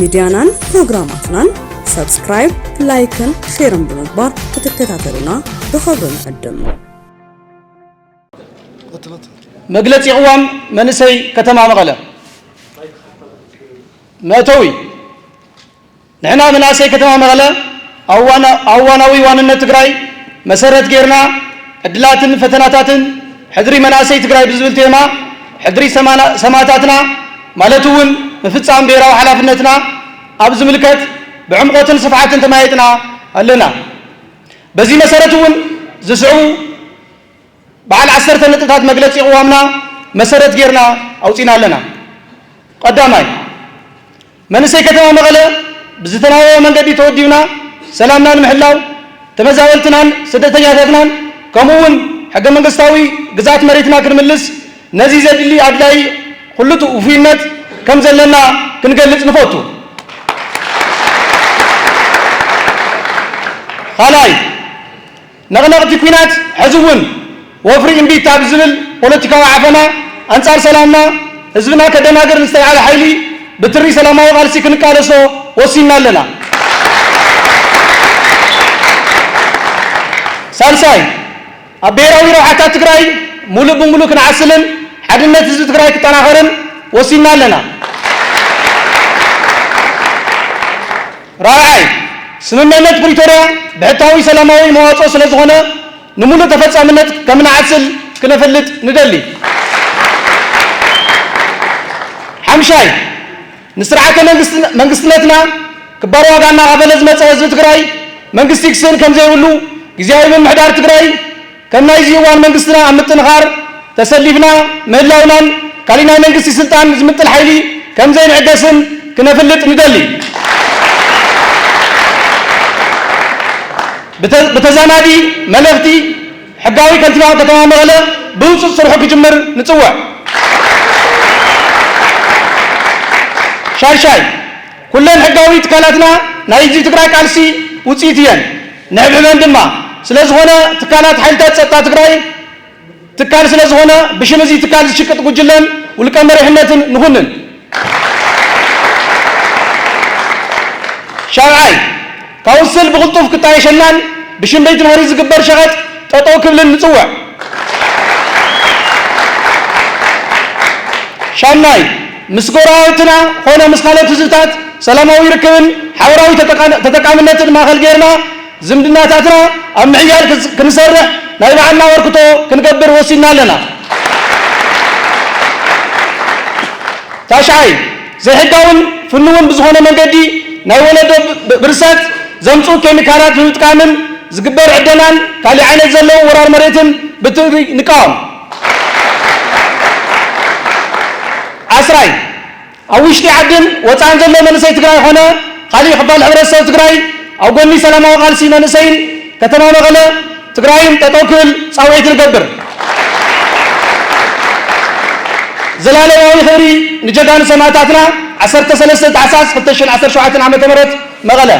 ሚድያናን ፕሮግራማትናን ሳብስክራይብ፣ ላይክን ሼርን ብምግባር ክትከታተሉና ብኽብሪ ንዕድም። መግለጺ ቅዋም መንእሰይ ከተማ መቐለ። መእተዊ፣ ንሕና መናእሰይ ከተማ መቐለ ኣዋና-፣ ኣዋናዊ ዋንነት ትግራይ መሰረት ጌርና ዕድላትን ፈተናታትን ሕድሪ መናእሰይ ትግራይ ብዝብል ቴማ ሕድሪ ሰማና-፣ ሰማእታትና ማለት እውን ምፍጻም ብሄራዊ ሓላፍነትና ኣብ ዝምልከት ብዕምቆትን ስፍሓትን ተመያይጥና ኣለና። በዚ መሰረት እውን ዝስዕቡ በዓል ዓሰርተ ነጥብታት መግለጺ ቅዋምና መሰረት ጌርና ኣውጺና ኣለና። ቀዳማይ፣ መንእሰይ ከተማ መቐለ ብዝተናበበ መንገዲ ተወዲብና ሰላምና ንምሕላው ተመዛበልትናን ስደተኛታትናን ከምኡ እውን ሕገ መንግስታዊ ግዝኣት መሬትና ክንምልስ ነዚ ዘድሊ ኣድላይ ኩሉ ውፉይነት ከም ዘለና ክንገልጽ ንፈቱ። ካልኣይ፣ ነቕነቕቲ ኲናት ሕዚ እውን ወፍሪ እምቢታ ብዝብል ፖለቲካዊ ዓፈና ኣንጻር ሰላምና ህዝብና ከደናግር ንዝተልዓለ ሓይሊ ብትሪ ሰላማዊ ቃልሲ ክንቃለሶ ወሲንና ኣለና። ሳልሳይ፣ ኣብ ብሄራዊ ረብሓታት ትግራይ ሙሉእ ብሙሉእ ክንዓስልን ሓድነት ህዝቢ ትግራይ ክጠናኸርን ወሲንና ኣለና። ራብዓይ፣ ስምምዕነት ፕሪቶርያ ብሕታዊ ሰላማዊ መዋፅኦ ስለ ዝኾነ ንሙሉእ ተፈፃምነት ከም ንዓስል ክነፈልጥ ንደሊ። ሓምሻይ፣ ንስርዓተ መንግስት-፣ መንግስትነትና ክባር ዋጋ እናኸፈለ ዝመፀ ህዝቢ ትግራይ መንግስቲ ክስእን ከም ዘይብሉ ግዝያዊ ምምሕዳር ትግራይ ከም ናይዚ እዋን መንግስትና ኣብ ምጥንኻር ተሰሊፍና ምህላውናን ካሊእ ናይ መንግስቲ ስልጣን ዝምጥል ሓይሊ ከም ዘይንዕገስን ክነፍልጥ ንደሊ። ብተ-፣ ብተዛማዲ መልእኽቲ ሕጋዊ ከንቲባ ከተማ መቐለ ብህፁፅ ስርሑ ክጅምር ንፅውዕ። ሻድሻይ፣ ኩለን ሕጋዊ ትካላትና ናይዚ ትግራይ ቃልሲ ውፅኢት እየን፣ ንሕብሕበን ድማ። ስለ ዝኾነ ትካላት ሓይልታት ፀጥታ ትግራይ ትካል ስለ ዝኾነ ብሽም እዚ ትካል ዝሽቅጥ ጉጅለን ውልቀ መሪሕነትን ንኹንን። ሻብዓይ፣ ካውንስል ብቕልጡፍ ክጣየሸልናን ብሽም ቤት ምኽሪ ዝግበር ሸቐጥ ጠጠው ክብልን ንፅውዕ። ሻምናይ፣ ምስ ጎረባብትና ኾነ ምስ ካልኦት ህዝብታት ሰላማዊ ርክብን ሓበራዊ ተጠቃ-፣ ተጠቃምነትን ማእኸል ጌርና ዝምድናታትና ኣብ ምሕያል ክስ-፣ ክንሰርሕ ናይ ባዕልና ኣበርክቶ ክንገብር ወሲንና ኣለና። ታሽዓይ፣ ዘይሕጋውን ፍኑውን ብዝኾነ መንገዲ ናይ ወለዶ ብ-፣ ብ-፣ ብርሰት ዘምፅኡ ኬሚካላት ብምጥቃምን ዝግበር ዕደናን ካሊእ ዓይነት ዘለዉ ወራር መሬትን ብትሪ ንቃወም። ዓስራይ፣ ኣብ ውሽጢ ዓድን ወፃእን ዘሎ መንእሰይ ትግራይ ኾነ ካሊእ ክፋል ሕብረተሰብ ትግራይ ኣብ ጎኒ ሰላማዊ ቃልሲ መንእሰይን ከተማ መቐለ ትግራይን ጠጠው ክብል ፃውዒት ንገብር። ዘላለማዊ ክብሪ ንጀጋኑ ሰማእታትና። ዓሰርተ ሰለስተ ታሕሳስ ክልተ ሽሕን ዓሰርተ ሸውዓተን ዓመተ ምህረት፣ መቐለ።